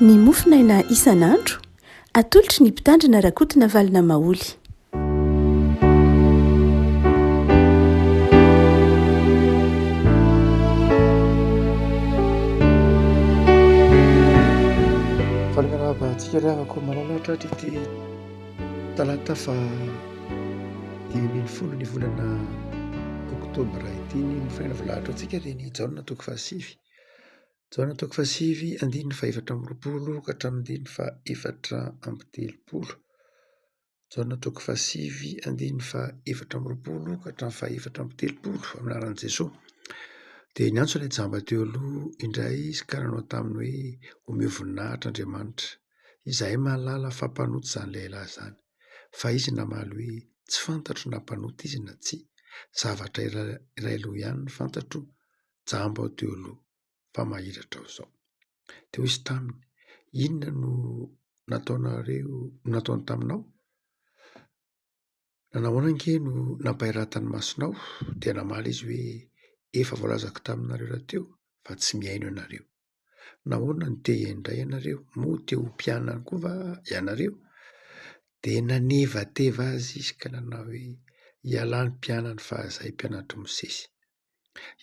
Ny mofonaina isan'andro, atolotry ny Mpitandrina Rakotonavalona Maholy. Faly miarahaba antsika ry havako malala tratry ity talata faha 15 ny volana oktobra ity. Ny mofonaina voalahatra antsika dia ny Jaona toko fahasivy. Jaona toko fahasivy andininy faha-24 ka hatramin'ny andininy faha-34. Jaona toko fahasivy andininy faha-24 ka hatramin'ny faha-34 amin'ny anaran'i Jesoa. Dia niantso ilay jamba teo aloha indray izy ka nanao taminy hoe omeo voninahitra Andriamanitra. Izahay mahalala fa mpanota izany lehilahy izany. Fa izy namaly hoe tsy fantatro na mpanota izy na tsia. Zavatra iray loha ihany no fantatro, jamba aho teo aloha fa mahiratra aho izao. Dia hoy izy taminy, inona no nataonareo nataony taminao? Nanahoana ange no nampahiratany masonao? Dia namaly izy hoe, efa voalazako taminareo rahateo fa tsy mihaino ianareo. Nahoana no te hihaino indray ianareo? Moa te ho mpianany koa va ianareo? Dia nanevateva azy izy ka nanao hoe, ialahy ny mpianany fa izahay mpianatr'i Mosesy.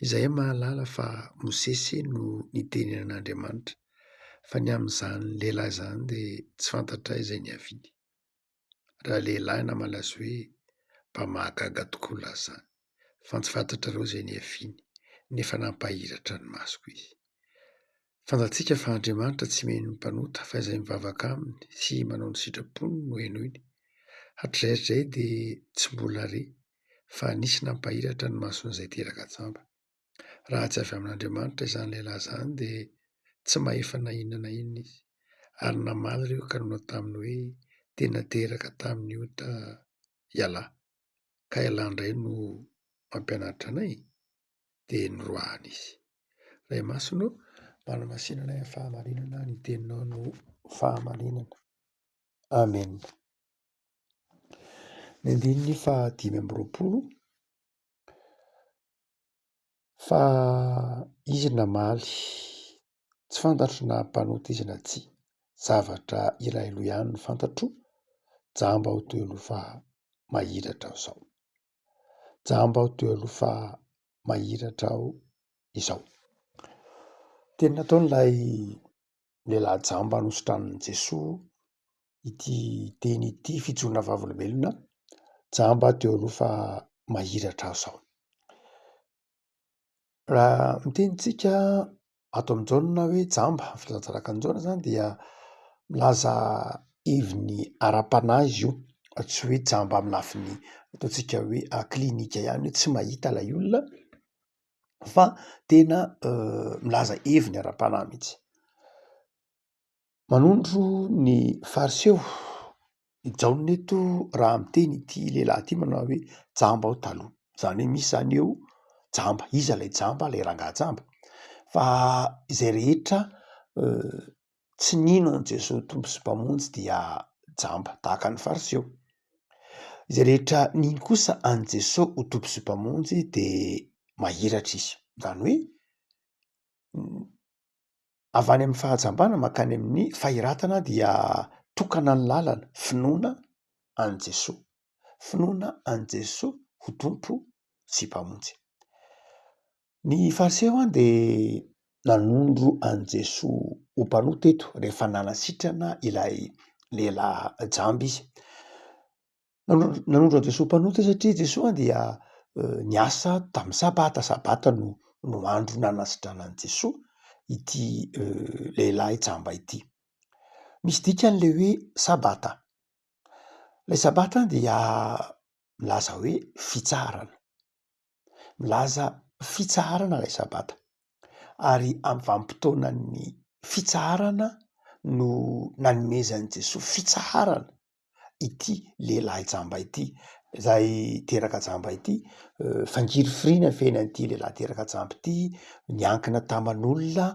Izahay mahalala fa Mosesy no nitenenan'Andriamanitra, fa ny amin'izany lehilahy izany dia tsy fantatray izay niaviany. Ralehilahy namaly azy hoe, Mba mahagaga tokoa lahy izany, fa tsy fantatrareo izay niaviany, nefa nampahiratra ny masoko izy. Fantatsika fa Andriamanitra tsy mihaino ny mpanota, fa izay mivavaka aminy sy manao ny sitrapony no henoiny. Hatrizay hatrizay dia tsy mbola re fa nisy nampahiratra ny mason'izay teraka jamba. Raha tsy avy amin'Andriamanitra izany lehilahy izany dia tsy mahefa na inona na inona izy. Ary namaly ireo ka nanao taminy hoe, Tena teraka tamin'ny ota ialahy, ka ialahy indray no mampianatra anay? Dia noroahana izy. Ray Masina ô, manamasina anay amin'ny fahamarinana, ny teninao no fahamarinana. Amena. Ny andininy faha 25. Fa izy namaly, tsy fantatro na mpanota izy na tsia, zavatra iray loha ihany no fantatro, jamba aho teo aloha fa mahiratra aho izao. Jamba aho teo aloha fa mahiratra aho izao. Teny nataon'ilay lehilahy jamba nositranin'i Jesoa ity teny ity, fijoroana vavolombelona, jamba teo aloha fa mahiratra aho izao. Raha miteny tsika ato amin'i Jaona hoe jamba, filazantsaran'i Jaona izany dia milaza heviny ara-panahy izy io fa tsy hoe jamba amin'ny lafiny ataontsika hoe klinika ihany hoe tsy mahita ilay olona fa tena milaza heviny ara-panahy mihitsy. Manondro ny fariseo i Jaona eto raha miteny ity lehilahy ity manao hoe jamba aho taloha, izany hoe misy izany eo jamba, iza ilay jamba? Ilay rangahy jamba fa izay rehetra tsy nino an'i Jesoa Tompo sy Mpamonjy dia jamba tahaka ny fariseo. Izay rehetra nino kosa an'i Jesoa ho Tompo sy Mpamonjy dia mahiratra izy, izany hoe avy any amin'ny fahajambana mankany amin'ny fahiratana dia tokana ny lalana, finoana an'i Jesoa, finoana an'i Jesoa ho Tompo sy Mpamonjy. Ny fariseo dia nanondro an'i Jesoa ho mpanota eto rehefa nanasitrana ilay lehilahy jamba izy. Nanondro an'i Jesoa mpanota izy satria Jesoa dia niasa tamin'ny sabata, sabata no no andro nanasitranan'i Jesoa ity lehilahy jamba ity. Misy dikany le hoe sabata, ilay sabata dia milaza hoe fitsaharana. Milaza fitsaharana ilay sabata ary amin'ny vanim-potoanan'ny fitsaharana no nanomezan'i Jesoa fitsaharana ity lehilahy jamba ity, izay teraka jamba ity. Fangirifiriana ny fiainan'ity lehilahy teraka jamba ity, niankina taman'olona,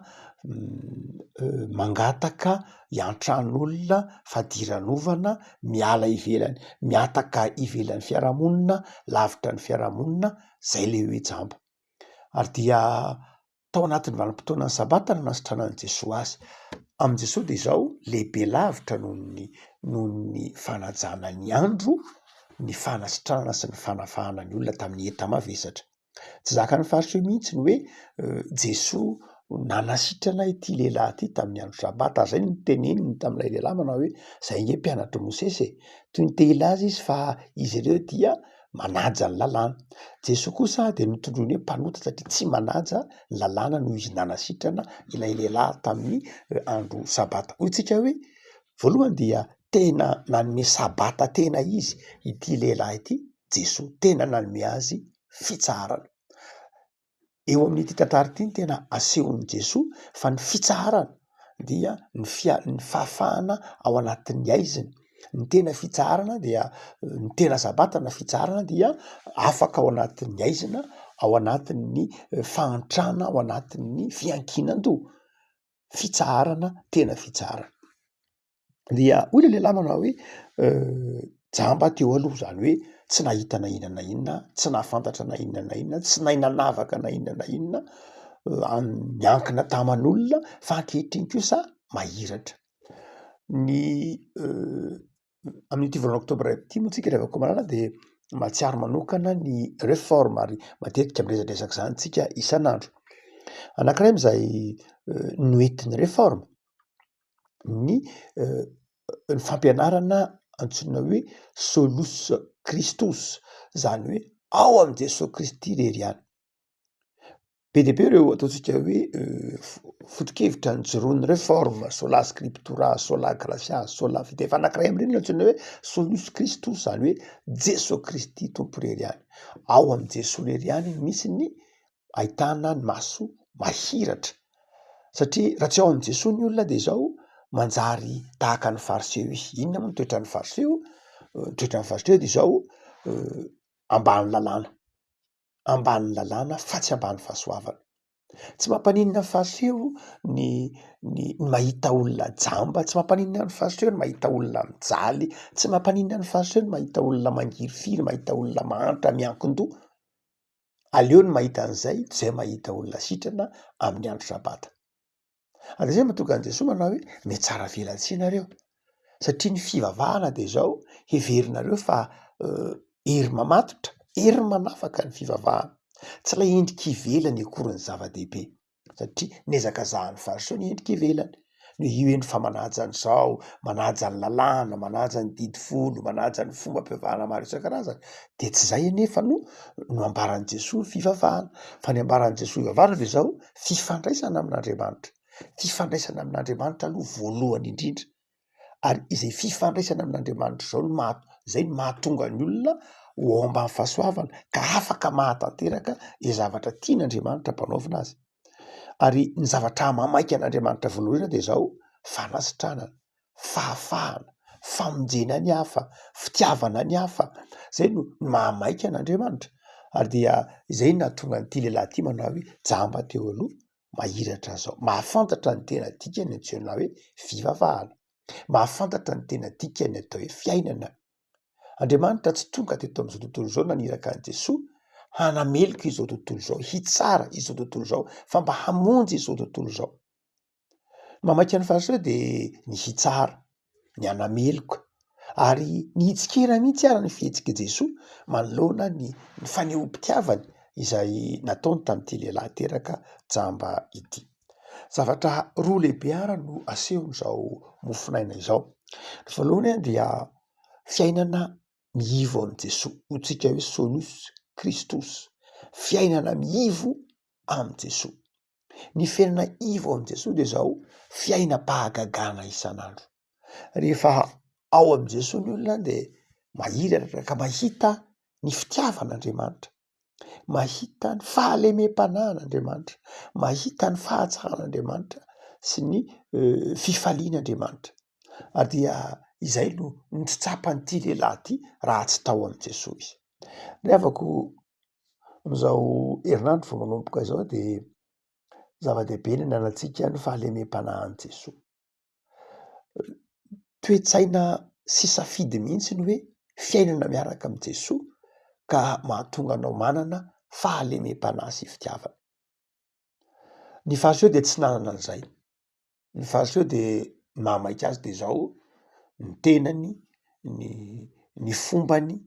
mangataka hiantran'olona, fadiranovana, miala ivelany, mihataka ivelan'ny fiarahamonina, lavitra ny fiarahamonina, zay le hoe jamba. Ary dia tao anatin'ny vanim-potoanan'ny sabata no nasitranan'i Jesoa azy. Amin'i Jesoa dia izao, lehibe lavitra noho ny noho ny fanajana ny andro ny fanasitranana sy ny fanafahana ny olona tamin'ny enta-mavesatra. Tsy zakan'ny Fariseo mihitsy ny hoe Jesoa nanasitrana ity lehilahy ity tamin'ny andro sabata, ary izay no noteneniny tamin'ilay lehilahy manao hoe izay ange mpianatr'i Mosesy e! Toy ny te hilaza izy fa izy ireo dia manaja ny lalàna. Jesoa kosa dia notondroiny hoe mpanota satria tsy manaja ny lalàna noho izy nanasitrana ilay lehilahy tamin'ny andro sabata. Hoy tsika hoe voalohany dia tena nanome sabata tena izy ity lehilahy ity, Jesoa tena nanome azy fitsaharana. Eo amin'ity tantara ity no tena asehon'i Jesoa fa ny fitsaharana dia ny fia- ny fahafahana ao anatin'ny haizina. Ny tena fitsaharana dia ny tena sabata na fitsaharana dia afaka ao anatin'ny haizina, ao anatin'ny fahantrana, ao anatin'ny fiankinan-doha. Fitsaharana, tena fitsaharana. Dia hoy ilay lehilahy manao hoe jamba teo aloha, izany hoe tsy nahita na inona na inona, tsy nahafantatra na inona na inona, tsy nahay nanavaka na inona na inona, niankina taman'olona fa ankehitriny kosa mahiratra. Ny amin'ity volana oktobra ity moa tsika ry havako malala dia mahatsiaro manokana ny réforme ary matetika miresadresaka izany tsika isan'andro. Anankiray amin'izay noentin'ny réforme ny ny fampianarana antsoina hoe solus Christus, izany hoe ao amin'i Jesoa Kristy irery ihany. Be dia be ireo ataontsika hoe foto-kevitra nijoroan'ny réforme, sola scriptura, sola gratia, sola fide, fa anankiray amin'ireny no antsoina hoe solus Christus, izany hoe Jesoa Kristy Tompo irery ihany. Ao amin'i Jesoa irery ihany no misy ny ahitana ny maso mahiratra satria raha tsy ao amin'i Jesoa ny olona de izao manjary tahaka ny fariseo izy. Inona moa ny toetran'ny fariseo? Ny toetran'ny fariseo de izao ambany lalàna, ambany lalàna fa tsy ambany fahasoavana. Tsy mampaninona ny fariseo ny ny mahita olona jamba, tsy mampaninona ny fariseo ny mahita olona mijaly, tsy mampaninona ny fariseo ny mahita olona mangirifiry, mahita olona mahantra miankin-doha. Aleo ny mahita an'izay toy izay mahita olona sitrana amin'ny andro sabata. Ary izay no mahatonga an'i Jesoa manao hoe mihatsara velatsihy nareo satria ny fivavahana dia izao heverinareo fa hery mamatotra, hery manafaka ny fivavahana. Tsy ilay endrika ivelany akory ny zava-dehibe. satria nihazakazahan'ny fariseo ny endrika ivelany, ny hoe io eny fa manaja an'izao, manaja ny lalàna, manaja ny didy folo, manaja ny fombam-pivavahana maro isan-karazany, de tsy zay anefa no no ambaran'i Jesoa ny fivavahana, fa ny ambaran'i Jesoa hivavahana de zao, fifandraisana amin'Andriamanitra, fifandraisana amin'Andriamanitra aloha voalohany indrindra, ary izay fifandraisana amin'Andriamanitra izao no maha- zay no mahatonga ny olona ho ao ambany fahasoavana ka afaka mahatanteraka izay zavatra tian'Andriamanitra ampanaovina azy. Ary ny zavatra mahamaika an'Andriamanitra voalohany indrindra dia izao, fanasitranana, fahafahana, famonjena ny hafa, fitiavana ny hafa, zay no mahamaika an'Andriamanitra. Ary dia izay no nahatonga an'ity lehilahy ity manao hoe jamba teo aloha mahiratra zao, mahafantatra ny tena dikany antsoina hoe fivavahana, mahafantatra ny tena dikany atao hoe fiainana. Andriamanitra tsy tonga teto amin'izao tontolo izao naniraka an'i Jesoa hanameloka izao tontolo izao, hitsara izao tontolo izao, fa mba hamonjy izao tontolo izao. Mamaky ny fariseo dia ny hitsara, ny hanameloka ary ny hitsikera mihitsy ary ny fihetsik'i Jesoa manoloana ny ny fanehoam-pitiavany izay nataony tamin'ity lehilahy teraka jamba ity. Zavatra roa lehibe ary no asehon'izao mofonaina izao. Ny voalohany dia fiainana miivo amin'i Jesoa, hoy tsika hoe solus Christus, fiainana miivo amin'i Jesoa. Ny fiainana ivo amin'i Jesoa dia izao fiainam-pahagagana isan'andro. Rehefa ao amin'i Jesoa ny olona dia mahiratra ka mahita ny fitiavan'Andriamanitra, mahita ny fahalemem-panahin'Andriamanitra, mahita ny fahatsaran'Andriamanitra sy ny fifalian'Andriamanitra. Ary dia izay no tsy tsapan'ity lehilahy ity raha tsy tao amin'i Jesoa izy. Ry havako, amin'izao herinandro vao manomboka izao dia zava-dehibe ny ananantsika ny fahalemem-panahin'i Jesoa. Toe-tsaina sy safidy mihitsy ny hoe fiainana miaraka amin'i Jesoa ka mahatonga anao manana fahalemem-panahy sy fitiavana. Ny fariseo dia tsy nanana an'izay. Ny fariseo de ny mahamaika azy de zao, ny tenany, ny ny fombany,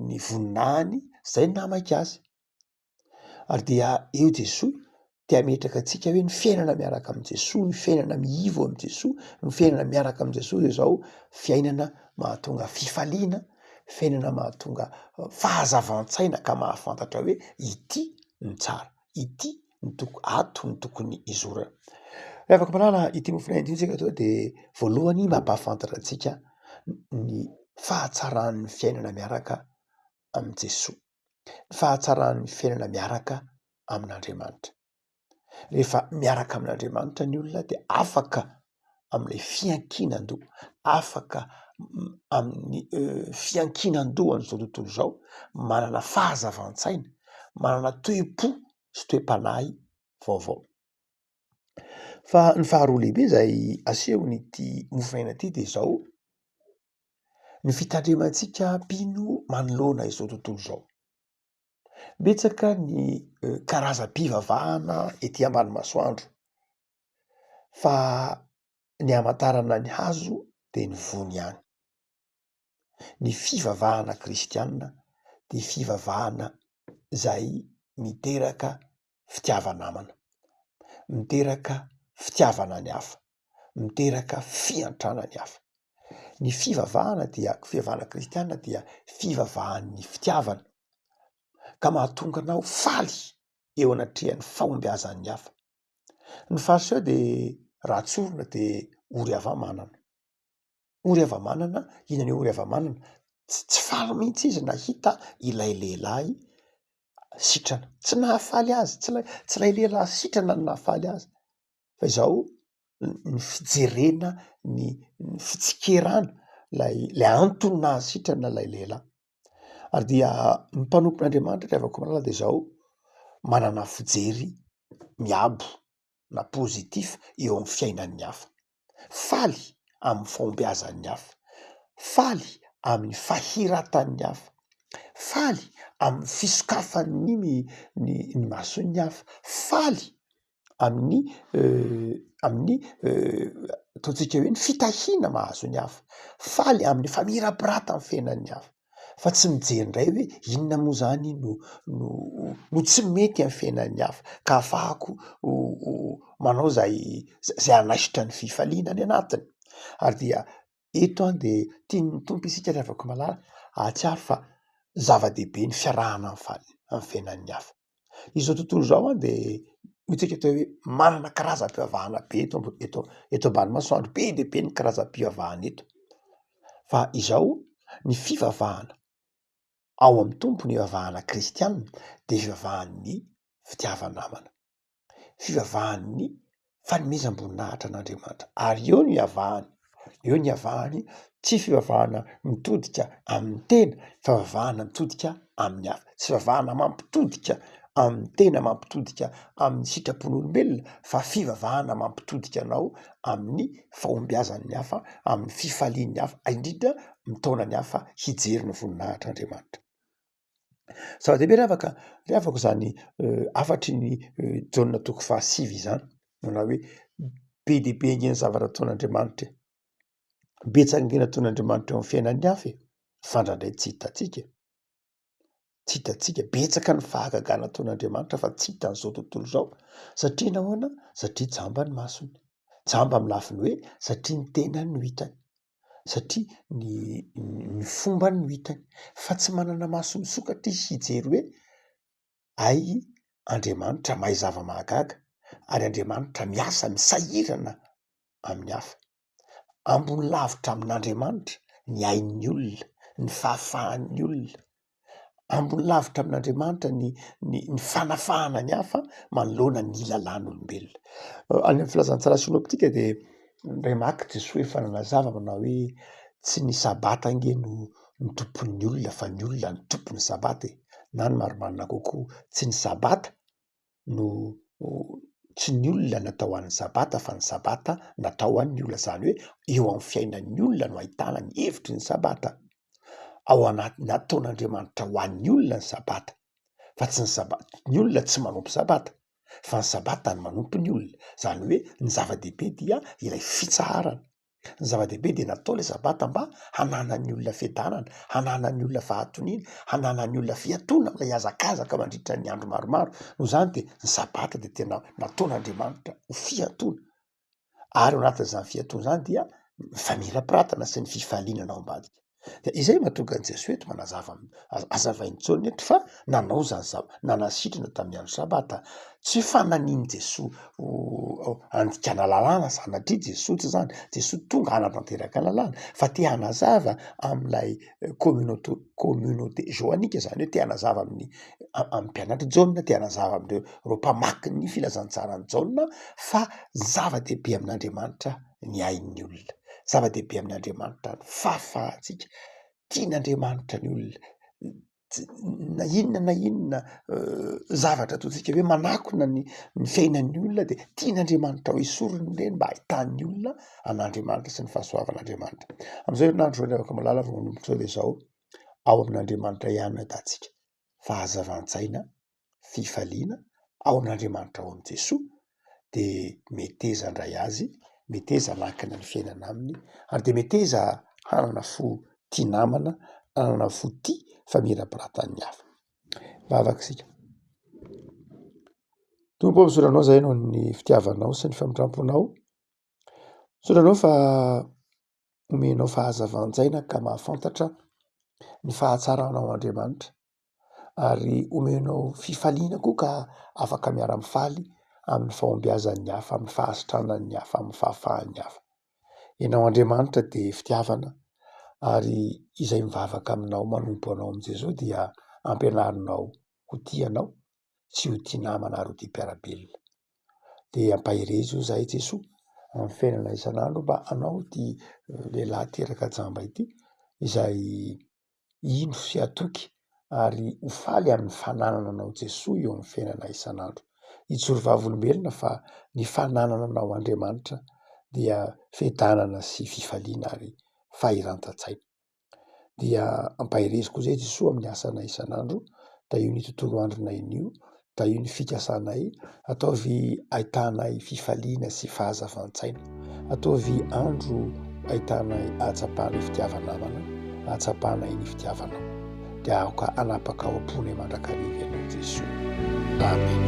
ny voninahiny, zay no nahamaika azy. Ary dia eo Jesoa te hametraka antsika hoe ny fiainana miaraka amin'i Jesoa, ny fiainana miivo amin'i Jesoa, ny fiainana miaraka amin'i Jesoa de zao fiainana mahatonga fifaliana, fiainana mahatonga fahazavan-tsaina ka mahafantatra hoe ity ny tsara, ity ny toko- ato ny tokony hizorana. Ry havako malala, ity mofonaina ity tsika zao de voalohany mampahafantatra antsika ny fahatsaran'ny fiainana miaraka amin'i Jesoa, ny fahatsaran'ny fiainana miaraka amin'Andriamanitra. Rehefa miaraka amin'Andriamanitra ny olona dia afaka amin'ilay fiankinan-doha, afaka amin'ny fiankinan-dohan'izao tontolo izao, manana fahazavan-tsaina, manana toe-po sy toe-panahy vaovao. Fa ny faharoa lehibe izay asehon'ity mofonaina ity dia izao, ny fitandremantsika mpino manoloana izao tontolo izao. Betsaka ny karazam-pivavahana ety ambany masoandro fa ny hamantarana ny hazo dia ny voany ihany. Ny fivavahana kristianina dia fivavahana izay miteraka fitiava-namana, miteraka fitiavana ny hafa, miteraka fiantrana ny hafa. Ny fivavahana dia, fivavahana kristiana dia fivavahan'ny fitiavana ka mahatonga anao faly eo anatrehan'ny fahombiazan'ny hafa. Ny fariseo dia raha tsorina dia ory hava-manana. Ory hava-manana, inona ny ory hava-manana? Tsy faly mihitsy izy nahita ilay lehilahy sitrana, tsy nahafaly azy, tsy ilay tsy ilay lehilahy sitrana no nahafaly azy fa izao ny fijerena ny ny fitsikerana ilay ilay antony nahasitrana ilay lehilahy. Ary dia ny mpanompon'Andriamanitra ry havako malala de izao, manana fijery miabo na positif eo amin'ny fiainan'ny hafa. Faly amin'ny fahombiazan'ny hafa, faly amin'ny fahiratan'ny hafa, faly amin'ny fisokafan'ny ny ny mason'ny hafa, faly amin'ny amin'ny ataontsika hoe ny fitahiana mahazo ny hafa, faly amin'ny famirapiratan'ny fiainan'ny hafa fa tsy mijery indray hoe inona moa zany no no no tsy mety amin'ny fiainan'ny hafa ka ahafahako manao zay zay hanaisotra ny fifaliana any anatiny. Ary dia eto an de tian'ny Tompo isika ry havako malala hahatsiaro fa zava-dehibe ny fiarahana mifaly amin'ny fiainan'ny hafa. Izao tontolo izao an de hoy tsika atao hoe manana karazam-pivavahana be eto ambo- eto eto ambany masoandro, be dia be ny karazam-pivavahana eto fa izao ny fivavahana ao amin'ny Tompo, ny fivavahana kristiana de fivavahan'ny fitiava-namana. fivavahan'ny fanomezam-boninahitra an'Andriamanitra ary eo no iavahany, eo ny iavahany tsy fivavahana mitodika amin'ny tena fa fivavahana mitodika amin'ny hafa, tsy fivavahana mampitodika amin'ny tena mampitodika amin'ny sitrapon'olombelona fa fivavahana mampitodika anao amin'ny fahombiazan'ny hafa, amin'ny fifalian'ny hafa, indrindra mitaona ny hafa hijery ny voninahitr'Andriamanitra. Zava-dehibe ry havaka, ry havako izany hafatry ny Jaona toko fahasivy izany, manao hoe be dia be ange ny zavatra ataon'Andriamanitra e, betsaka ange ny ataon'Andriamanitra eo amin'ny fiainan'ny hafa e, fa indraindray tsy hitantsika e, tsy hitantsika, betsaka ny fahagagana ataon'Andriamanitra fa tsy hitan'izao tontolo izao, satria nahoana? Satria jamba ny masony, jamba amin'ny lafiny hoe satria ny tenany no hitany. satria ny ny fombany no hitany fa tsy manana maso misokatra izy hijery hoe hay Andriamanitra mahay zava-mahagaga ary Andriamanitra miasa misahirana amin'ny hafa. Ambony lavitra amin'Andriamanitra ny ain'ny olona, ny fahafahan'ny olona. Ambony lavitra amin'Andriamanitra ny ny ny fanafahana ny hafa manoloana ny lalàn'olombelona. Any amin'ny filazantsara synoptika dia indray maka Jesoa efa nanazava manao hoe tsy ny sabata ange no no tompon'ny olona fa ny olona no tompon'ny sabata e, na ny marimarina kokoa tsy ny sabata no tsy ny olona natao ho an'ny sabata fa ny sabata natao ho an'ny olona, izany hoe eo amin'ny fiainan'ny olona no ahitana ny hevitry ny sabata, ao anaty nataon'Andriamanitra ho an'ny olona ny sabata fa tsy ny sabata, ny olona tsy manompo sabata. Fa ny sabata ny manompo ny olona. Izany hoe ny zava-dehibe dia ilay fitsaharana. Ny zava-dehibe dia natao ilay sabata mba hananan'ny olona fiadanana, hananan'ny olona fahatoniana, hananan'ny olona fiatoana amin'ilay hazakazaka mandritra ny andro maromaro. Noho izany dia ny sabata dia tena nataon'Andriamanitra ho fiatoana. Ary ao anatin'izany fiatoana izany dia ny famirapiratana sy ny fifaliana ao ambadika. Dia izay no mahatonga an'i Jesoa eto manazava hazavain'i Jaona eto fa nanao izany zava-, nanasitrana tamin'ny andro sabata. Tsy hoe fananian'i Jesoa ho handikana lalàna sanatria Jesoa tsy izany, Jesoa tonga hanatanteraka ny lalàna fa te hanazava amin'ilay communauté communauté joanique izany hoe te hanazava amin'ny amin'ny mpianatr'i Jaona, te hanazava amin'ireo ireo mpamaky ny filazantsaran'i Jaona fa zava-dehibe amin'Andriamanitra ny ain'ny olona. Zava-dehibe amin'Andriamanitra ny fahafahantsika. Tian'Andriamanitra ny olona. Na inona na inona zavatra ataontsika hoe manakona ny ny fiainan'ny olona de tian'Andriamanitra ho esoriny ireny mba ahitan'ny olona an'Andriamanitra sy ny fahasoavan'Andriamanitra. Am'izao herinandro izao ry havako malala vao manomboka izao de izao, ao amin'Andriamanitra ihany no ahitantsika fahazavan-tsaina fifaliana ao amin'Andriamanitra ao amin'i Jesoa de meteza handray azy, meteza hanankina ny fiainana aminy ary de meteza hanana fo tia namana, hanana fo tia famirapiratan'ny hafa. Vavaka isika. Tompo ô, misaotra anao zahay noho ny fitiavanao sy ny famindram-ponao. Misaotra anao fa omenao fahazavan-tsaina ka mahafantatra ny fahatsaranao Andriamanitra ary omenao fifaliana koa ka afaka miara-mifaly amin'ny fahombiazan'ny hafa, amin'ny fahasitranan'ny hafa, amin'ny fahafahan'ny hafa. Ianao Andriamanitra dia fitiavana ary izay mivavaka aminao, manompo anao amin'i Jesoa dia ampianarinao ho tia anao sy ho tia namana ary ho tia mpiara-belona. Dia ampaherezo izahay Jesoa amin'ny fiainana isan'andro mba hanao ity lehilahy teraka jamba ity izay hino sy hatoky ary ho faly amin'ny fananana anao Jesoa eo amin'ny fiainana isan'andro. Hijoro vavolombelona fa ny fananana anao Andriamanitra dia fiadanana sy fifaliana ary fahirantan-tsaina. Dia ampaherezo koa izay Jesoa amin'ny asanay isan'andro, tahio ny tontolo andronay anio, tahio ny fikasanay, ataovy ahitanay fifaliana sy fahazavan-tsaina, ataovy andro ahitanay ahatsapanay fitiava-namana, ahatsapanay ny fitiavanao. Dia aoka hanapaka ao am-ponay mandrakariva Ianao Jesoa. Amen.